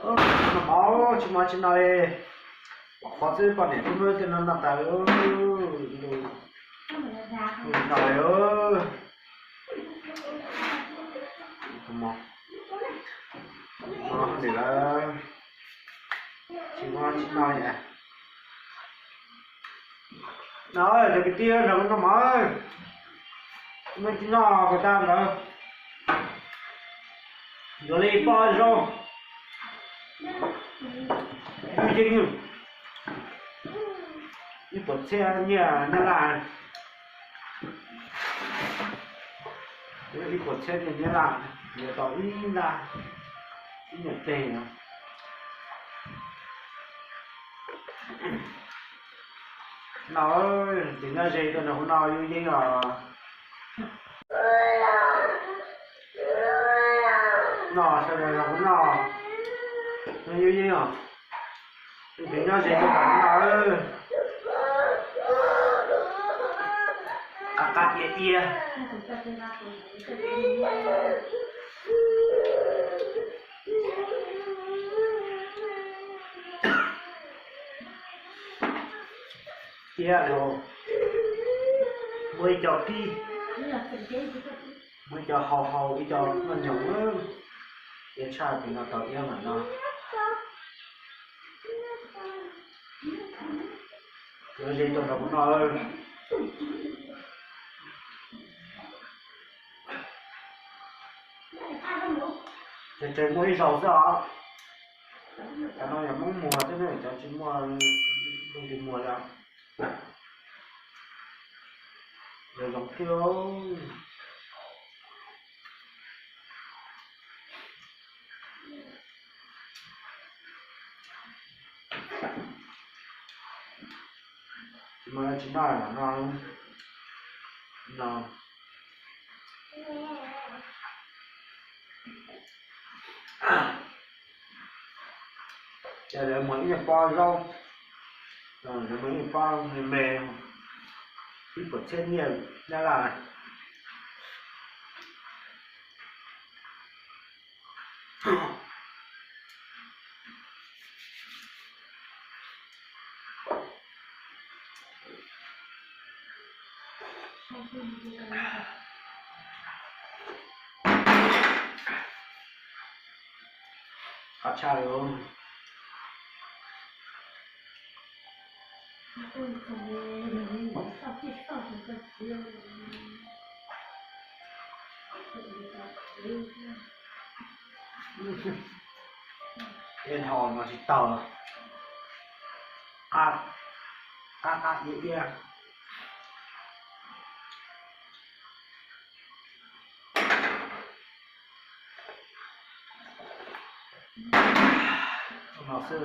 Noj mov tsis mov tsis no li, pom qhov xwb poj niam tub mab tej no noj tas li, noj li. Noj li lawm, tsis mov tsis no li. No cov kwv tij, nrog kuv noj mov, muaj tsis noj kom tag ntawd. Yuav li pob zaub, ib puas txhiab nyiaj Nyab Laj, ib puas txhiab nyiaj Nyab Laj, yuav tau ib lab, ib nyuag teg no. No, tus nyob ze tuaj nrog kuv noj yub yeeb os. No, sawv daws nrog kuv noj, noj yub yeeb os. Tus nyob ze tuaj nrog kuv noj, qab qab iab iab. Iab los muaj ib co pib, muaj ib co hau hau, ib co noj nyoos, iab tshaj pem no tau iab mam no. Lawv ze tuaj nrog kuv noj. Ces tseem muaj ib zaug xwb os. Cov no yog Hmoob muag xwb ne, cov tsis muaj leej twg muag li. Yog zoo thiab. Tsis muaj dab tsi noj no, no. Ces lawv muag ib nyuag pob zaub, lawv muag ib nyuag pob me me, ib puas txhiab nyiaj Nyab Laj. Qab tshaj li. Ib dhau no tsis tau, qab qab iab iab. No xwb.